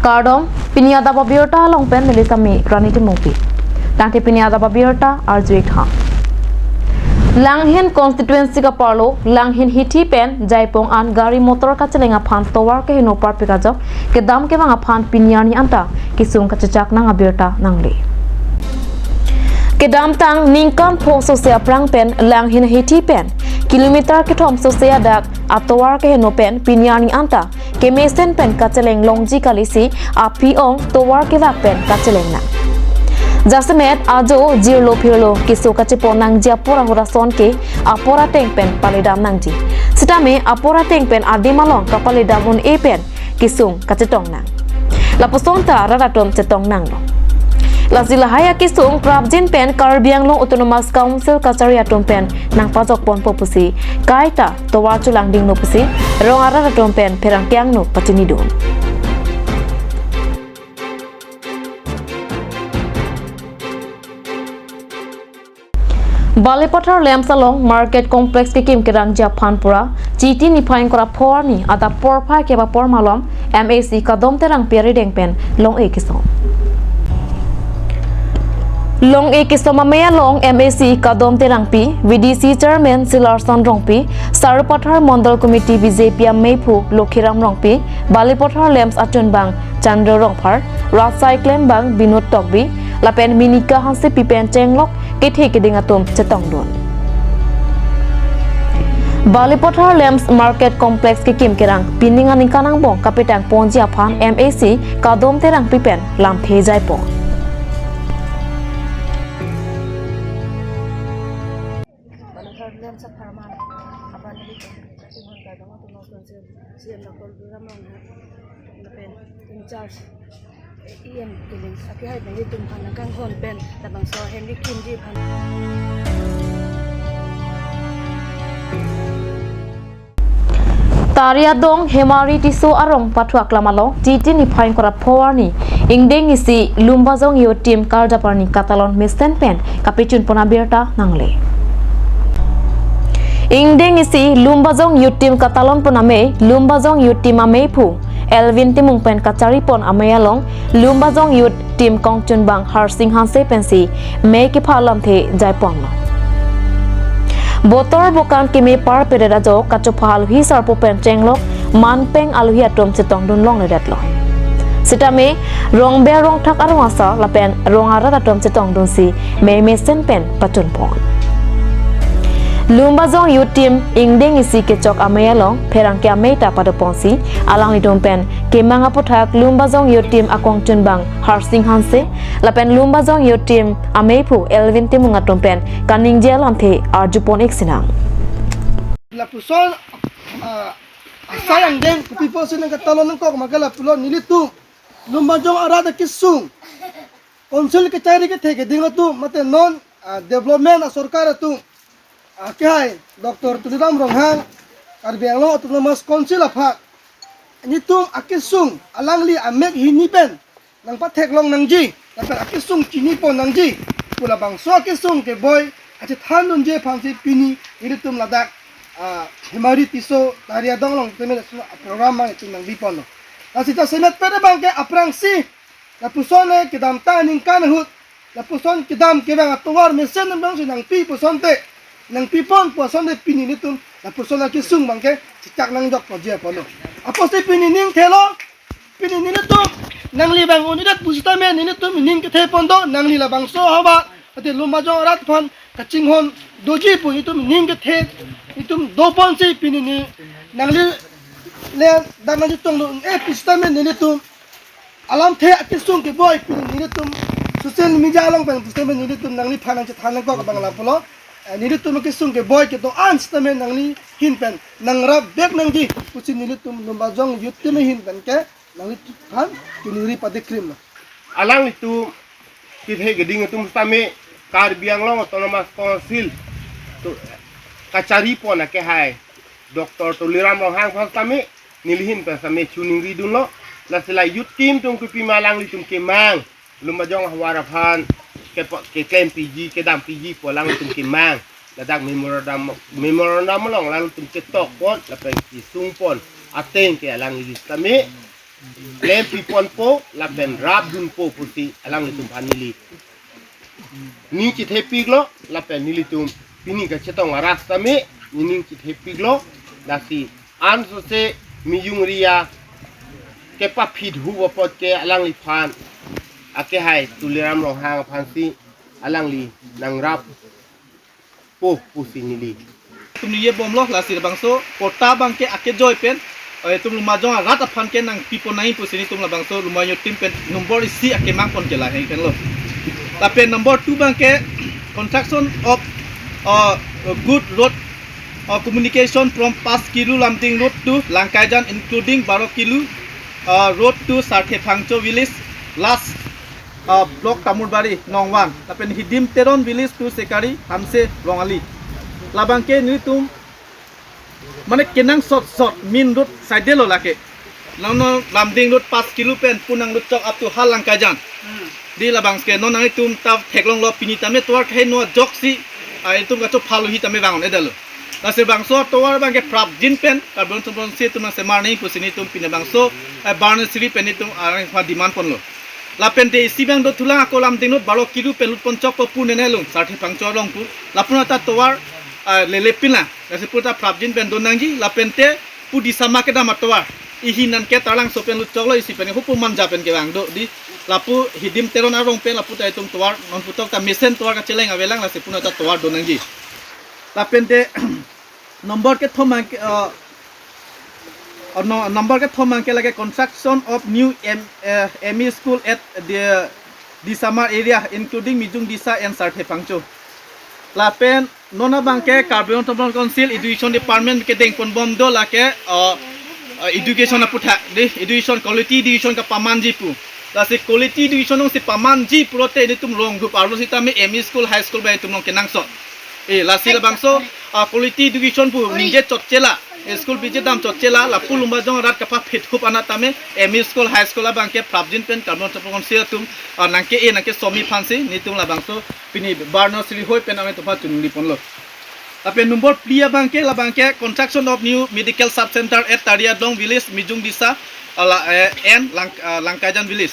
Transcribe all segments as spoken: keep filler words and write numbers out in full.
Kardom, pini adap abirta along pen neli sami Rani Timungpi. Tangte pini adap abirta arju-ik tha. Langhin constituency kaparlo, Langhin hithi pen Jaipong an gari motor kacheleng aphan tovar keheno parpik ajok, kedam kevang aphan pini arni anta kesung kachechak nang abirta nangle. Kedamtang ningkan pho sose aphrang pen Langhin hithi pen kilometer kethom sose adak atovar keheno pen pini arni anta kemesen pen kacheleng longji kalisi aphi ong tovar kevak pen kacheleng nang. Jasemet ajo jirlo phirlo keso kachepon nangji apor ahut ason ke apor ateng pen paledam nangji. Sitame apor ateng pen adim along kapaledam un-e pen kesung kachetong nang. Lapuson ta rat atum chetong nanglo. Lasi lahai akesung prapjin pen Karbi Anglong Autonomous Council kachari atum pen nangpajok ponpo pusi kaita tovar chelangdinglo pusi rong arat atum pen pherangke angno pachinidun. Balipathar LAMPS along Market Complex kekim kerangji aphan pura Chiti niphai ingkoi ra pho arni adap porphai kep apor malom MAC Kadom Terangpi arideng pen long-e kesom. Long-e kesom amei along MAC Kadom Terangpi, VDC Chairman Silarson Rongpi, Sarupathar Mondol Committee BJP ameiphu Lokhiram Rongpi, Balipathar LAMPS achunbang Chandra Rongphar, rat asai klembang Binod Tokbi, lapen Minika Hansepi pen chenglok kethe keding atum chetongdun. Balipathar LAMPS Market Complex kekim kerang pining aningkan angbong kapetang ponji aphan MAC Kadom Terangpi pen lamthe jaipon. Balipathar LAMPS apharman abang ini, Karbi Anglong Autonomous Council CEM Doctor Tuliram Ronghang, lapen in charge, eh, EM Killing, akehai pen itum aphan nangkanghon pen labangso ahem kekimji aphan. Tariadong Hemari Tisso arong pathu aklam along Chiti niphai ingkoi ra pho arni ingdeng isi Lumbajong Youth Team karjap arni katalon mesen pen kapechun pon abirta nangle. Ingdeng isi Lumbajong Youth Team katalon pon amei, Lumbajong Youth Team ameiphu Elvin Timung pen kachari pon amei along Lumbajong Youth Team kongchunbang Harsing Hanse pensi mei kepha lamthe jaiponlo. Botor bokan keme parpedet ajok kachopha aluhi sarpo pen chenglok manpeng aluhi atum chetongdun longledetlo. Sitame rongber rongthak arong asar lapen rong arat atum chetongdunsi mei mesen pen pachunpon. Lumbajong Youth Team ingdeng isi kechok amei along pherangke amei ta padoponsi alanglitum pen kemang aputhak Lumbajong Youth Team akongchunbang Harsing Hanse lapen Lumbajong Youth Team ameiphu Elvin Timung atum pen kaningje alamthe arjupon-ik sinang. Lapuson, ah, asai angdeng kopi pusi nangkatalon nangkok ma ke lapulo nelitum Lumbajong arat akesung, Council kachari kethe keding atum mate non, ah, development asorkar atum, ah, akehai Doctor Tuliram Ronghang, Karbi Anglong Autonomous Council aphan nelitum akesung alangli amek hini pen nangpatheklong nangji, lapen akesung chinipon nangji pu labangso akesung keboi kachethandunji aphansi pini nelitum ladak, ah, Hemari Tisso Tariadong along teme program abang itum nangbiponlo. Lasi jasemet pere abang ke aphrangsi lapuson le kedamtang aningkan ahut, lapuson kedam kevang atovar mesen abangsi nangpi pu asonte, nangpipon pu asonte pini nelitum lapuson akesung abang ke chechak nangjokpo ji apotlo. Apotsi pini ning thelo, pini nelitum nangli abang un-edet pusitame nelitum ning kethepon do, nangli labangso havar ate Lumbajong arat aphan kachinghon doji pu itum ning kethe itum doponsi pini ni nangli le dak nangchetongdun-e pusitame nelitum alamthe akesung keboi pini nelitum social media along pen pusitame nelitum nangliphan nangchethan nangkok abang lapulo. Eh, nelitum akesung keboi kedo-an sitame nangli ahin pen nangrap bek nangji pusi nelitum Lumbajong Youth Team ahin pen ke nangliphan keningri padikrimlo. Alanglitum kethe keding atum sitame Karbi Anglong Autonomous Council tu kacharipon akehai Doctor Tuliram Ronghang aphan sitame neli ahin pen sitame chuningridunlo. Lasi la Youth Team atum kopima alanglitum kemang Lumbajong ahavar aphan kepo-, keklempi ji, kedampi ji pu alanglitum kemang. Ladak memorandum, memorandum along alanglitum chetokpon lapen kesungpon ateng ke alangli sitame klempiponpo lapen rapdunpo pusi alanglitum aphan neli ning chethepiklo, lapen nelitum pini kachetong arat tame nening chethepiklo. Lasi ansose Mijung area kepaphit hu apot ke alangliphan akehai Tuliram Ronghang aphansi alangli nangrappo pusi neli. Itum ningje bomlo, lasi labangso patta abangke akejoi pen, eh, itum Lumbajong arat aphan ke nangpiponai pusi netum labangso Lumbajong team pen number isi akemang pon ke lahei pen lo. Lapen number two abangke construction of, uh, good road, uh, communication from five kilo Lumding road to Langkaijan, including baro kilo, uh, road to Sarthe Phangcho village, last, uh, block Tamurbari, Nongwang, lapen Hidim Teron village to Sekari, Hamse, Rongali. Labangke netum mane kenangsot sot main road side lo lake. Nangno Lumding road five kilo pen pu nanglut chok up to ha Langkaijan. Hmm. Di labangke non nanglitum ta theklonglo, pini tame tovar keheno ajoksi, ah, itum kachophalo hi tame vang-un-edetlo. Lasi bangso tovar abangke prapjin pen Karbi Anglong Autonomous Council atum nangsemarnai pusi netum pini bangso, eh, Varnasiri pen netum arang ma demand ponlo. Lapen te isi abang dothulang ako Lumding road baro kilo pen lutpon chokpo pu nene lung, Sarthe Phangcho along pu. Lapu nata tovar, ah, lele pinlang. Lasi pu ta prapjin pen donangji, lapen te pu Disama kedam atovar. Ihi nangke Taralangso pen lut choklo, isi pen hupu Manja pen kevang do di. Lapu Hidim Teron arong pen lapu ta itum tovar non putok ta mesen tovar kacheleng avelang, lasi pu nata tovar donangji. Lapen te number kethom abangke, uh, uh, no, number kethom abangke lake construction of new M, uh, M E school at the Disama area, including Mijung Disa and Sarthe Phangcho. Lapen non abangke Karbi Anglong Autonomous Council Education Department kedeng ponbom do lake, uh, uh, education aputhak di, education, quality education kapamanji pu. Lasi quality education alongsi pamanji pulote netum rong group arlo sitame M E school, high school abang netum along kenangsot. Eh, lasi labangso, ah, quality education pu ningje chotchela, eh, school bije dam chotchela, lapu Lumbajong arat kapaphit hup anat tame M E school, high school abangke prapjin pen Karbi Anglong Autonomous Council atum, ah, nangke-e nangkesomi aphansi netum labangso pini Varnasiri hoi pen amen tumpha chunli ponlo. Lapen number phli abangke labangke construction of new medical sub center at Tariadong village, Mijung Disa, ala, eh, and Lang, ah, Langkaijan village.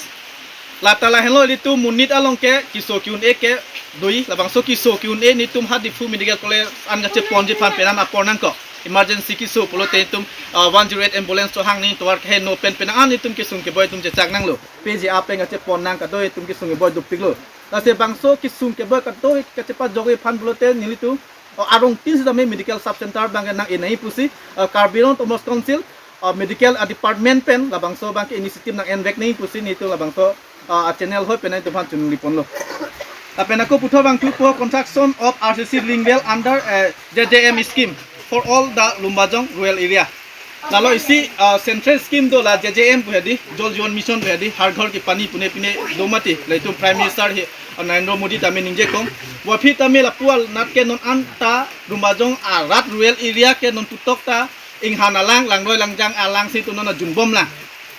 Lata lahenlo, ilitum monit along ke keso ki-un-e kedo, labangso keso ki-un-e netum ha Diphu Medical College an kacheponji aphan penang apor nangkok. Emergency keso pulote netum, ah, one zero eight ambulance chohang nangji, tovar keheno pen penang an netum kesung keboi atum chechak nanglo. P G A pen kachepon nang kado, netum kesung keboi dopiklo. Lasi bangso kesung keboi kado kachepajokji aphan pulote nelitum, ah, arongtin sitame medical sub center abangke nang-enai pusi, ah, Karbi Anglong Autonomous Council, ah, medical, ah, department pen labangso abangke initiative nang-envek nangji pusi netum labangso, ah, channel hoi pen netum aphan chunli ponlo. Lapen ako puthot abang thupo construction of R C C ring well under, eh, J J M scheme for all the Lumbajong rural area. Lalo isi, ah, central scheme do la J J M pu hedi, Jal Jeevan Mission pu hedi, Har Ghar Ki Pani pu ne pine do mati, la itum Prime Minister hi, ah, Narendra Modi tame ningje kong. Waphi tame lapu anat ke non anta Lumbajong arat rural area ke non putok ta inghan alang, langroi langjang alangsi itum non ajunbomlang.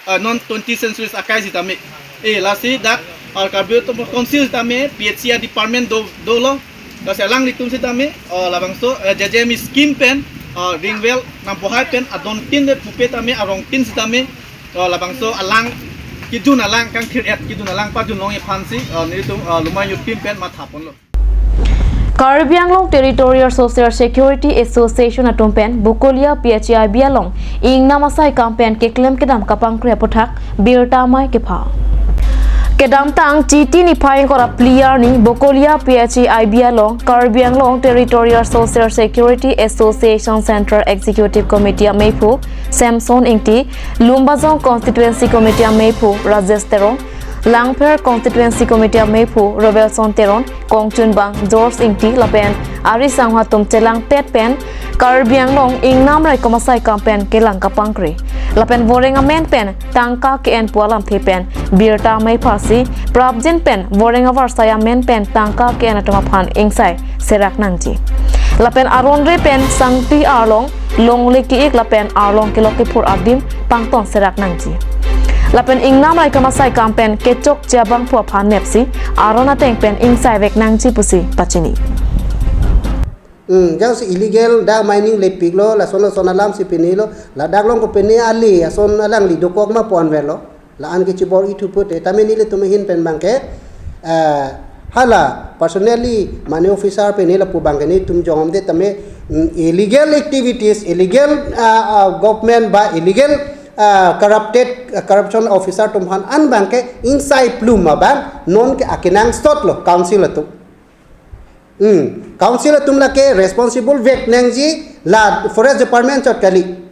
Ah, non twenty centuries akai sitame. Eh, lasi dak, ah, Karbi Autonomous Council sitame, P H C a department do, dolo. Lasi alanglitum sitame, ah, labangso, eh, J J M scheme pen, ah, ring well nangbohai pen adontin le pupe tame, arongtin sitame, ah, labangso alang, kejun alang kangthir-et, kejun alang pajun longji aphansi, ah, nelitum, ah, Lumajong Youth team pen matha ponlo. Karbi Anglong Territorial Social Security Association atum pen Bokolia P H I B along ingnam asai akam pen keklem kedam kapangkre aputhak birta amei kepha. Kedamtang Chiti niphai ingkoi ra phli arni Bokolia P H I B along Karbi Anglong Territorial Social Security Association Central Executive Committee ameiphu Samson Ingti, Lumbajong Constituency Committee ameiphu Rajesh Teron, Langpher Constituency Committee ameiphu Robertson Teron, kongchunbang George Ingti lapen ari sangho atum chelangpet pen Karbi Anglong ingnam raikom asai akam pen kelang kapangkre. Lapen voreng amen pen tangka ke-en pu alamthe pen birta amei phasi prapjin pen voreng avarsai amen pen tangka ke-en atum aphan ingsai serak nangji. Lapen aron re pen sangti arlong, longle ki-ik lapen arlong kelok kephur adim pangton serak nangji. Lapen ingnam raikom asai akam pen kechokche abangphu aphan nepsi aron ateng pen ingsaivek nangji pusi pachini. Hmm, jongsi illegal dak mining lepiklo, lason lason alam si pini lo, ladak along ko pini ali, ason alangli dokok ma ponverlo. La-an ke chibor-i thu pute, tame nelitum ahin pen abangke, eh, hala, personally, mane officer pini lapu abangke nelitum jongom de tame, mm, illegal activities, illegal, ah, ah, government ba illegal, ah, corrupted, ah, corruption officer atum aphan an abangke ingsai plum abang, non ke akenangsot lo, council atum. Hmm, council atum lake responsible vek nangji la forest department chot kali.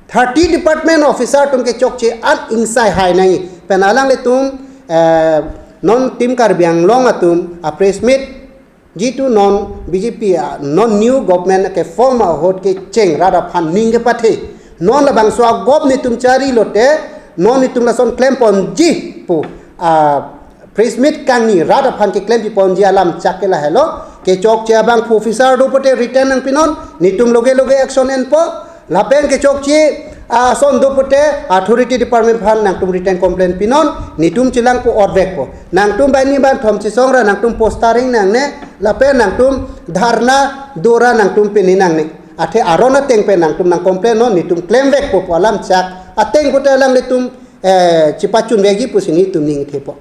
Thirty department officer atum kechokche an ingsai hai nangji. Pen alanglitum, eh, non Team Karbi Anglong atum a press meet jitu non B J P a, non new government ke form ahut kecheng rat aphan ning kepathe. Non labangso a-govt nelitum chari lote, non nelitum lason klemponji pu, ah, press meet kangni rat aphan keklem piponji alam chak ke lahelo, kechokche abangphu officer do pute written nangpinon, nelitum loge loge action enpo, lapen kechokche, ah, ason do pute authority department aphan nangtum written complaint pinon, nelitum chelang po orvekpo. Nangtum banghini banghthom chesong ra nangtum postering nangne, lapen nangtum dharna dora nangtum pini nangne. Athe aron ateng pen nangtum nang complaint non, nelitum klemvekpo pu alam chak ateng pute alanglitum, eh, chepachunvekji pusi nelitum ningthepo.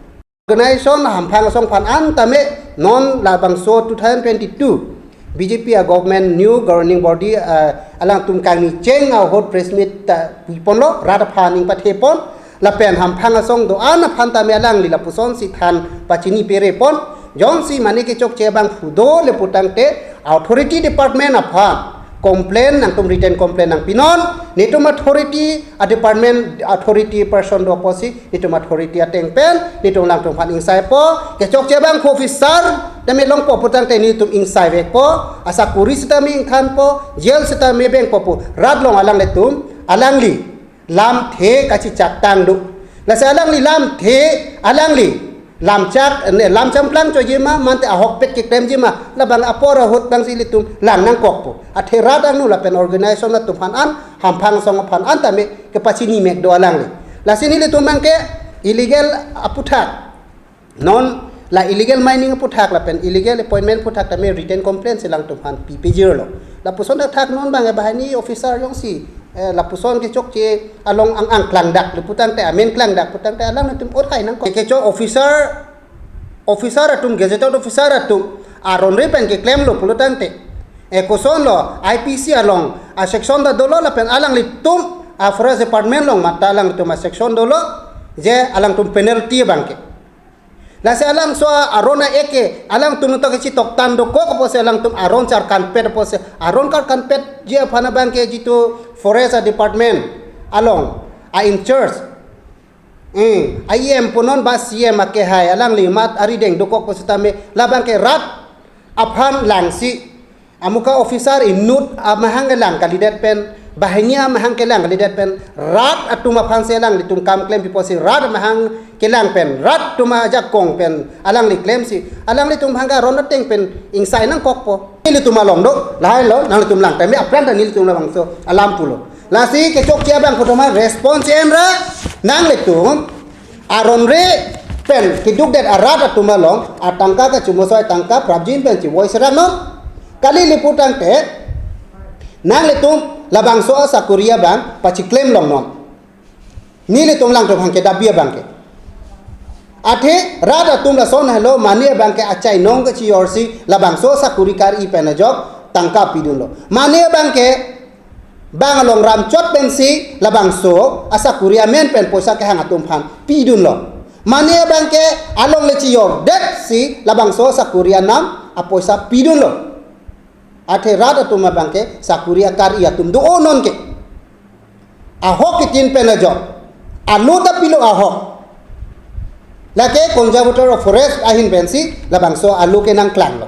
Organization hamphang asong aphan an tame non labangso two thousand twenty-two B J P a-government new governing body, eh, alangtum kangni cheng ahut press meet ta piponlo, rat aphan ning pathepon, lapen hamphang asong do-an aphan tame alangli lapusonsi than pachini perepon, jongsi mane kechokche abangphu do le putangte authority department aphan complaint nangtum written complaint nangpinon, nelitum authority a department authority person do apotsi nelitum authority ateng pen nelitum alangtum aphan ingsaipo, kechokche abangphu officer tame longpo putangte nelitum ingsaivekpo, asakuri sitame ingthanpo, jail sitame bengpo pu rat along alanglitum, alangli lamthe kachichak tang do. Lasi alangli lamthe, alangli lamchak, ne, lamcham klang choji ma, mante ahokpet keklemji ma, labang apor ahut abangsi ilitum lang nangkokpo. Athe rat angno lapen organization atum aphan an, hamphang asong aphan an tame kepachini mek do alangli. Lasi nelitum abangke illegal aputhak, non la illegal mining aputhak lapen illegal appointment aputhak tame written complaint si alangtum aphan pipejirlo. Lapuson athak non abang banghini officer jongsi, eh, lapuson kechokche along ang ang klangdak le putangte, amen klangdak putangte alanglitum ot hai nangkok. Kechok officer, officer atum, gazetted officer atum aron re pen keklemlo pulotangte, eh, kosonlo, I P C along a section ta dolo lapen alanglitum a forest department along mata alangtum a section dolo, je alangtum penalty abangke. Lasi alangso aron a-ek ke, alangtum to kachitoktan dokok apotsi alangtum aron charkanpet apotsi, aron karkanpetji aphan abangke jitu forest a department along a in charge, eh, a E M punon ba C M akehai, alangli mat arideng dokok pusitame labangke rat aphan langsi, amuka officer inut amahang kelang kalidet pen, banghini amahang kelang kalidet pen, rat atum aphansi alanglitum kam klem piposi, rat amahang kelang pen, rat atum ajakong pen alangli klemsi, alanglitum abangke aron ateng pen ingsai nangkokpo. Nelitum along do, lahailo, nanglitum lang tame apran ta nelitum labangso alam pulo. Lasi kechokche abangphu atum response enra, nanglitum aron re pen kedukdet arat atum along atangka kachumosoi tangka prapjin pen chivoi serak non. Kali le putangte nanglitum labangso asakuri abang pachiklem longnon. Nelitum alangtum abangke dabi abangke. Athe rat atum lason helo, mane abangke achainong kachiyorsi labangso sakuri kar-i pen ajok tangka pidunlo. Mane abangke bang along ramchot pensi labangso asakuri amen pen poisa kehang atum aphan pidunlo. Mane abangke along le chiyordetsi labangso sakuri anam apoisa pidunlo. Athe rat atum abangke sakuri akar-i atum do-o nonke. Ahok kitin pen ajok. Alo ta pilo ahok. Lake Conservator of Forest ahin pensi labangso alo ke nangklanglo.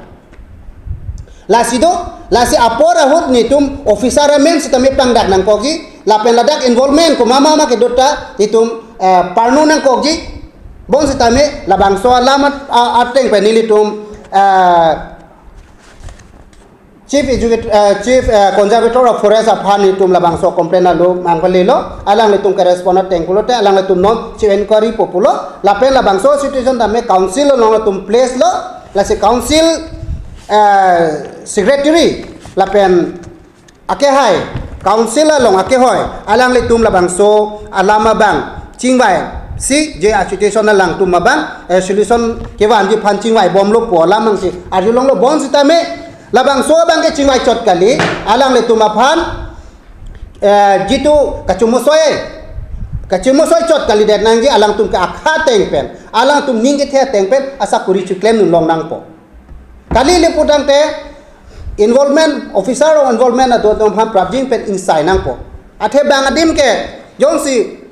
Lasi do, lasi apor ahut nelitum officer amen sitame pangdak nangkokji, lapen ladak involvement komat ma kedo ta nelitum, eh, parno nangkokji, bonsitame labangso alam at-, a-, ateng pen nelitum, eh, Chief Executive, eh, Chief, eh, Conservator of Forest aphan nelitum labangso complaint alo mangpalelo, alanglitum ke respond ateng pulote, alanglitum non chief inquiry po pulo, lapen labangso situation tame council along nelitum place lo, lasi council eh, secretary lapen akehai, council along akehai, alanglitum labangso alam abang chingvai si je agitation alangtum abang, eh, solution kevanji aphan chingvai bomlo pu alam abang si arjulonglo, bonsitame labangso abang ke chingvai chot kali, alanglitum aphan, eh, jitu kachomosoi, kachomosoi chot kalidet nangji, alangtum ke akha ateng pen, alangtum ning kethe ateng pen asakuri chiklemdun longnangpo. Kali le putangte involvement, officer involvement atum aphan prapjin pen ingsai nangpo. Athe bang adim ke jongsi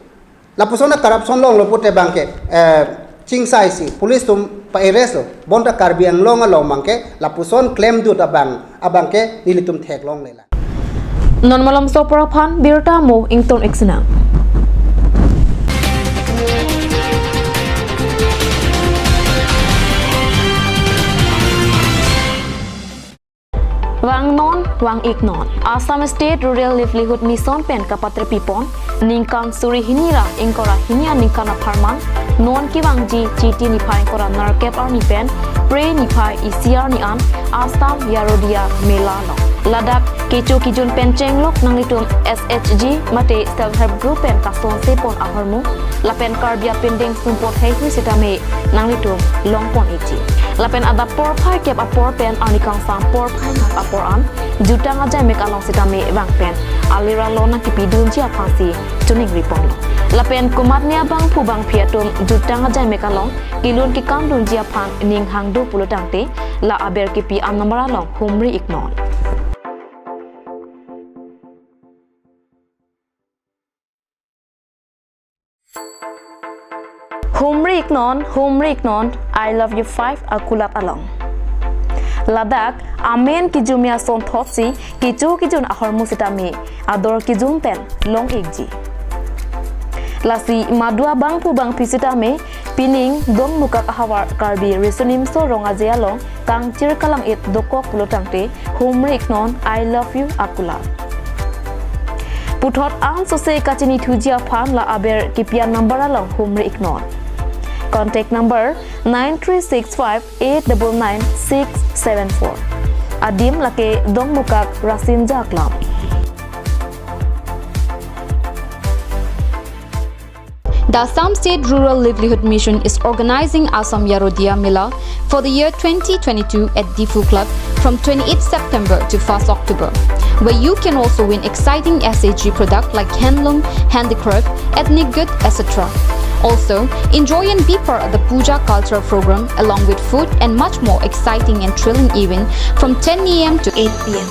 lapuson a-corruption longlo pute bang ke, eh, chingsai si police atum pa-arrest lo. Bonta Karbi Anglong along bang ke lapuson klemdut abang, abang ke nelitum theklonglelang. Non malomso apor aphan birta mo ington iksinang. Vangnon, vang-iknon. Assam State Rural Livelihood Mission pen kapatrepipon ningkan suri hini ra ingkoi ra hini aningkan apharman non kevangji Chiti niphai ingkoi ra nerkep arni pen Phre niphai isi arni an Assam Yarodia Mela along. Ladak kecho kejun pen chenglok nanglitum S H G mate self help group pen kasonse pon ahormu lapen Karbi apindeng sumpot heihui sitame nanglitum longpon ikji. Lapen adap porphai kep apor pen arni kangsam porphai apor an jutang ajai mek along sitame vang pen alira lo nangkepidunji aphansi choningriponlo. Lapen komatne abangphu bangphi atum jutang ajai mek along kelun kekamdunji aphan ning hang do pulotangte la aber kepi an number along humri-iknon. Humri-iknon, humri-iknon, I love you five akulat along. Ladak amen kejumi asonthotsi kecho kejun ahormu sitame ador kejun pen long-ikji. Lasi madua bangphu bangphi sitame pining Dongmukak ahavar Karbi Riso Nimso Rong Aje along kangchir kalang-it dokok pulotangte humri-iknon I love you akulat. Puthot angsose kachinithuji aphan la aber kepi an number along humri-iknon. Contact number nine three six five eight double nine six seven four. Adim lake Dongmukak Rasinja Aklam. The Assam State Rural Livelihood Mission is organizing Assam Yarodia Mela for the year twenty twenty-two at Diphu Club from twenty-eighth September to first October, where you can also win exciting S H G product like handloom, handicraft, ethnic good, et cetera. Also, enjoy and be part of the Puja cultural program along with food and much more exciting and thrilling event from ten A M to eight P M.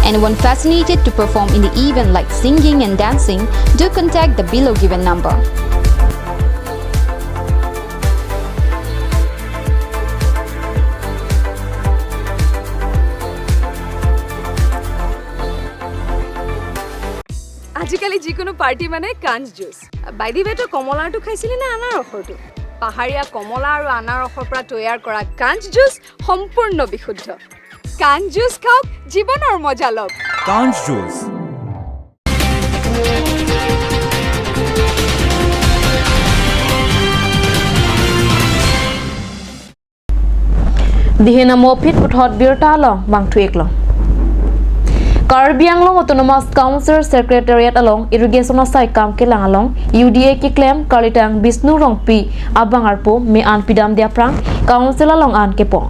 Anyone fascinated to perform in the event like singing and dancing, do contact the below given number. আজিকালি যিকোনো পাৰ্টি মানে কাঞ্চ juice. By the way, তই কমলাৰটো খাইছিলি নে আনাৰসৰটো? পাহাৰীয়া কমলা আৰু আনাৰসৰ পৰা তৈয়াৰ কৰা কাঞ্চ জুচ সম্পূৰ্ণ বিশুদ্ধ। কাঞ্চ জুচ খাওক, জীৱনৰ মজা লওক। কাঞ্চ juice. Dihin amo aphi puthot birta along vangthu-iklo. Karbi Anglong Autonomous Council Secretariat along irrigation asai kam kelang along U D A keklem Karlitang Bishnu Rongpi abang arpu me-an pidamde aphrang Council along an kepon.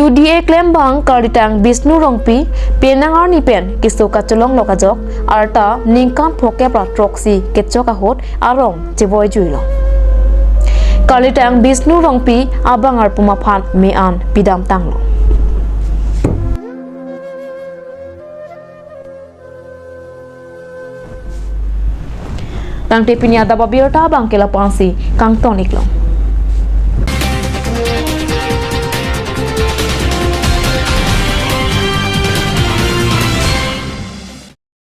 U D A klembang Karlitang Bishnu Rongpi penang arni pen keso kacholonglok ajok arta ningkan phokep ra throksi kechok ahut arong chevoi juilo. Karlitang Bishnu Rongpi abang arpum aphan me-an pidamtanglo. Tangte pini adap abirta abang ke lapu-ansi kangton-iklo.